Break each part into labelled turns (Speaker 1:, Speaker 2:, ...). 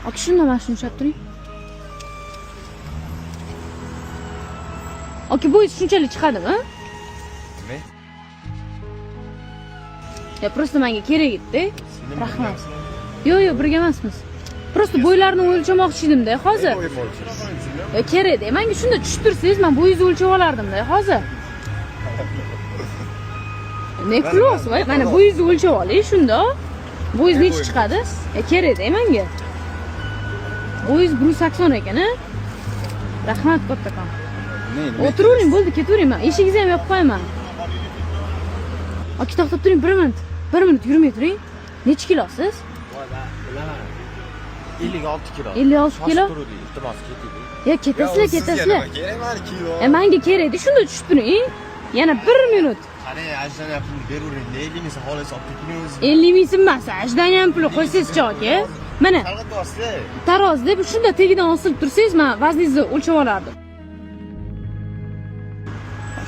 Speaker 1: Aka, shunda mana shuni ushlab turing. Aka, bo'yingiz shunchalik chiqadimi?
Speaker 2: Nima?
Speaker 1: Ya просто menga kerak edi-da. Rahmat. Yo'q, yo'q, birga emasmiz. Просто bo'ylarini o'lchamoqchi edim-da hozir. Ya kerak-da. Menga shunda tushib tursangiz, men bo'yingizni o'lchab olardim-da hozir. Ne kulyapsiz? Voy, mana bo'yingizni o'lchab oling shunda. Bo'yingiz necha chiqadi? Ya kerak-da menga. Bo'yingiz 180 ekan, a? Rahmat kattakon. O'tiravering, bo'ldi, ketavering. Men eshigingizni ham yopib qo'yaman. Aka, to'xtab turing 1 minut. 1 minut yurmay turing. Necha kilosiz?
Speaker 2: Bilaman. 56 kilo.
Speaker 1: 56 kilo?
Speaker 2: Shoshib turuvdik, iltimos ketaylik.
Speaker 1: Ya ketasizlar, ketasizlar.
Speaker 3: Kerak mani kilo.
Speaker 1: E menga kerak edi, shunda tushib turing. Yana 1 minut.
Speaker 3: Qarang, ajdana pulni beravering. 50 ming xohlasa olib keting o'zi.
Speaker 1: 50 ming so'm emas, ajdani ham puli qo'ysangizchi aka. Mana
Speaker 3: Chalg'ityapsiz.
Speaker 1: tarozi deb shunda tagidan osilib tursangiz, men vazningizni o'lchab olardim.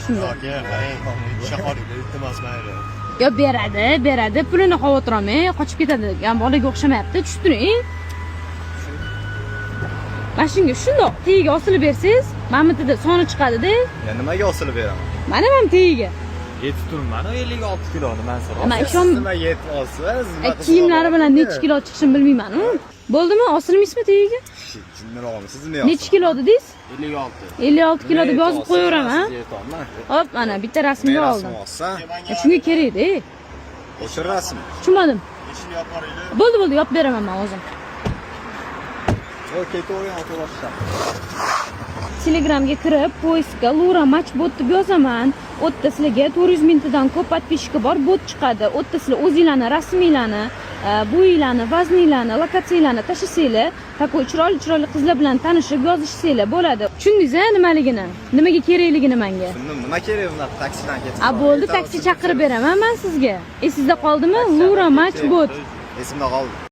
Speaker 1: Shunda.
Speaker 3: Aka, qarang, tusha qoling, iltimos mayli.
Speaker 1: Yo beradi, beradi. Pulini xavotir olmang, qochib ketadigan bolaga o'xshamayapti. Tushib turing. Mana shunga shundoq tagiga osilib bersangiz, mana bu yerda soni chiqadi-da.
Speaker 3: Ya nimaga osilib beraman?
Speaker 1: Mana mana tagiga.
Speaker 2: Yetib turibman, 56 kiloni man so'rab.
Speaker 1: Man ishon
Speaker 3: Nima yetib-olsiz?
Speaker 1: Kiyimlari bilan necha kilo chiqishini bilmayman. Bo'ldimi? Osilmaysizmi tagiga?
Speaker 3: Jinniroqmisiz nima?
Speaker 1: Necha kilo dedingiz?
Speaker 2: 56.
Speaker 1: 56 kilo deb yozib qo'yaveraman. Hop, mana bitta rasmga oldim.
Speaker 3: Rasm olsan,
Speaker 1: Shunga kerak-da.
Speaker 3: o'sha rasm.
Speaker 1: Tushunmadim. Bo'ldi, bo'ldi, yopib beraman men o'zim.
Speaker 3: O ketavering, otib.
Speaker 1: Telegramga kirib, поиск ga Lura Match bot deb yozaman. U yerda sizlarga 400 mingtadan ko'p подписчик i bor bot chiqadi. U yerda sizlar o'zinglarni rasminglarni, bo'yinglarni, vazninglarni, lokatsiyanglarni tashlasanglar, такой chiroyli chiroyli qizlar bilan tanishib yozishsanglar bo'ladi. Tushundingiz a nimaligini? Nimaga kerakligini menga?
Speaker 3: Tushundim, nima kerak bunaqa taksidan ketib?
Speaker 1: A bo'ldi, taksi chaqirib beraman men sizga. Esingizda qoldimi? Lura Match bot.
Speaker 3: Esimda qoldi.